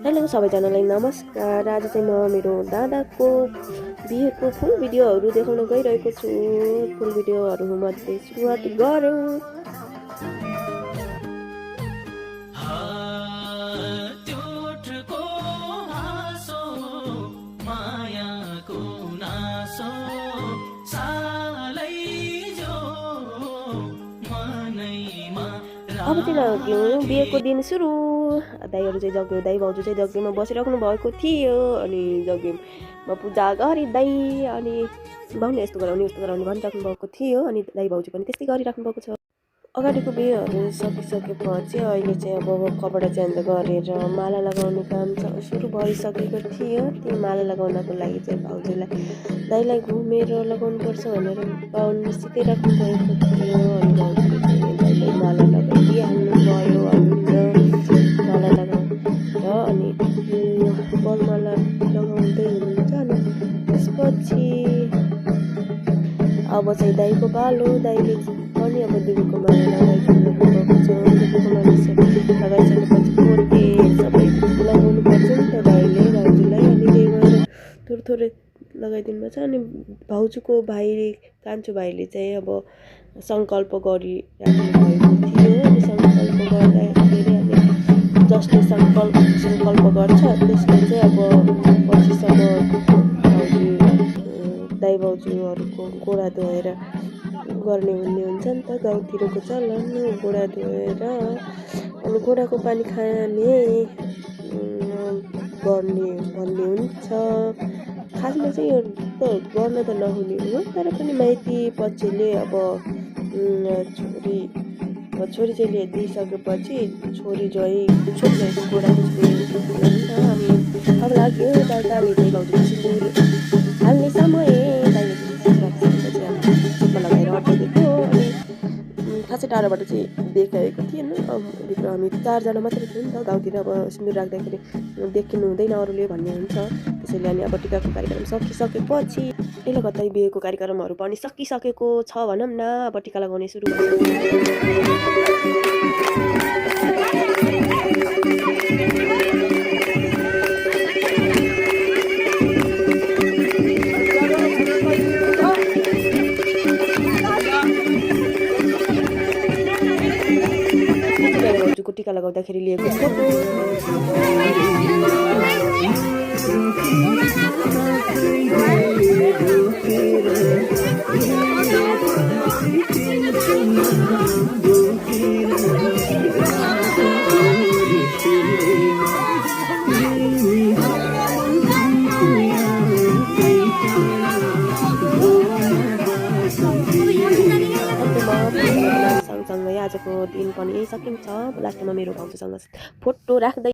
Hello सबैजनालाई नमस्कार। आज चाहिँ म मेरो दादाको बिहेको फुल भिडियोहरू देखाउन गइरहेको छु। फुल भिडियोहरूमध्ये सुरुवात गरौँ। अब चाहिँ लाग्यो बिहेको दिन सुरु। दाईहरू चाहिँ जग्यो, दाई भाउजू चाहिँ जग्योमा बसिराख्नु भएको थियो। अनि जग्योमा पूजा गरिँदै अनि भाउले यस्तो गराउने उस्तो गराउने भनिराख्नु भएको थियो। अनि दाई भाउजू पनि त्यस्तै गरिराख्नु भएको छ। अगाडिको बिहेहरू सकिसकेपछि अहिले चाहिँ अब कपडा चेन्ज गरेर माला लगाउने काम सुरु भइसकेको थियो। त्यो माला लगाउनको लागि चाहिँ भाउजूलाई दाईलाई घुमेर लगाउनुपर्छ भनेर बाहुन सिकाइराख्नु भएको थियो। अनि भाउजूले चाहिँ दाईलाई माला लगाइदिइहाल्नु भयो। माला लगाएर अनि बलमाला लगाउँदै हुनुहुन्छ। अनि त्यसपछि अब चाहिँ दाईको पालो। दाईले पनि अब दुबीको माला लगाइदिनु भएको छ। दुबीको माला लगाइसकेपछि पोते सबै लगाउनु पर्छ नि त दाईले भाउजूलाई। अनि त्यही भएर थोरै लगाइदिनु भएको छ। अनि भाउजूको भाइ कान्छो भाइले चाहिँ अब सङ्कल्प गरिराख्नु भएको थियो। अनि सङ्कल्प गर्दाखेरि अनि जसले सङ्कल्प गर्छ त्यसले चाहिँ अब पछिसम्म दाई भाउजूहरूको गोडा धोएर गर्ने भन्ने हुन्छ नि त गाउँतिरको चलन। गोडा धोएर अनि गोडाको पानी खाने गर्ने भन्ने हुन्छ। खासमा चाहिँ यो त गर्न त नहुने हो, तर पनि माइती पक्षले अब छोरी चेली दिइसकेपछि छोरी ज्वाइँको गोडाको हुन्छ। अनि अब लाग्यो दादा दाई भाउजूको सिन्दुर हाल्ने समय। दाइले चुप्पा लगाएर अड्किदिएको। अनि खासै टाढाबाट चाहिँ देखाएको थिएन। भित्र हामी 4जना मात्रै थियौँ नि त। गाउँतिर अब सिन्दुर राख्दाखेरि देखिनु हुँदैन अरूले भन्ने हुन्छ। त्यसैले अनि अब टिकाको कार्यक्रम सकिसकेपछि अहिले कतै बिहेको कार्यक्रमहरू पनि सकिसकेको छ भनौँ न। अब टिका लगाउने सुरु भाउजूको टिका लगाउँदाखेरि लिएको फोटो। सँगसँगै आजको दिन पनि सकिन्छ। लास्टमा मेरो भाउजूसँग फोटो राख्दै